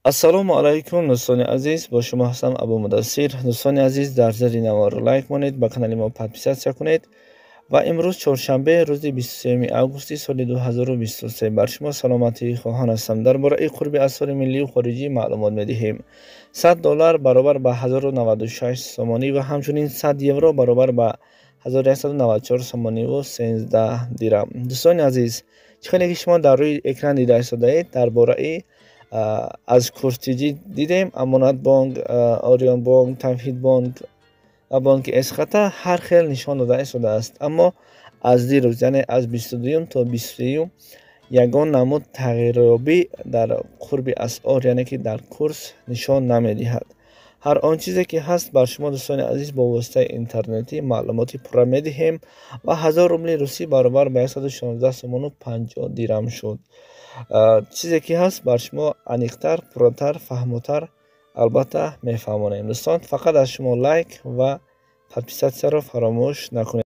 Ассалому алайкум, дӯстони азиз, бо шумо ҳастам Абу Мудассир. Дӯстони азиз, дар зери наворро лайк монед, ба канали мо подписаться кунед. Ва имрӯз чоршанбе, рӯзи 23 августи соли 2023, бар шумо саломатӣ хоҳон ҳастам. Дар бораи қурби асъори миллию хориҷӣ маълумот медиҳем. 100 доллар баробар ба 1096 сомонӣ ва ҳамчунин 100 евро баробар ба 1194 сомониву 13 дирам. Дӯстони азиз, чӣ хеле ки шумо дар рӯи экран дида истодаед, дар бораи аз курс-тиҷӣ дидем, Амонатбонк, Ориёнбонк, Тавҳидбонк ва бонки Эсхата ҳар хел нишон дода истодааст. Аммо аз дирӯз, яъне аз 22-юм то 23-юм, ягон намуд тағйирёбӣ дар қурби асъор, яъне ки дар курс нишон намедиҳад. Ҳар он чизе ки ҳаст, бар шумо, дӯстони азиз, бо воситаи интернетӣ маълумоти пурра медиҳем. Ва 1000 рубли русӣ баробар ба 116 сомону 50 дирам шуд. Чизе ки ҳаст, бар шумо аниқтар, пурратар, фаҳмотар албатта мефаҳмонем. Дӯстон, фақат аз шумо лайк ва подписаться ро фаромӯш накунед.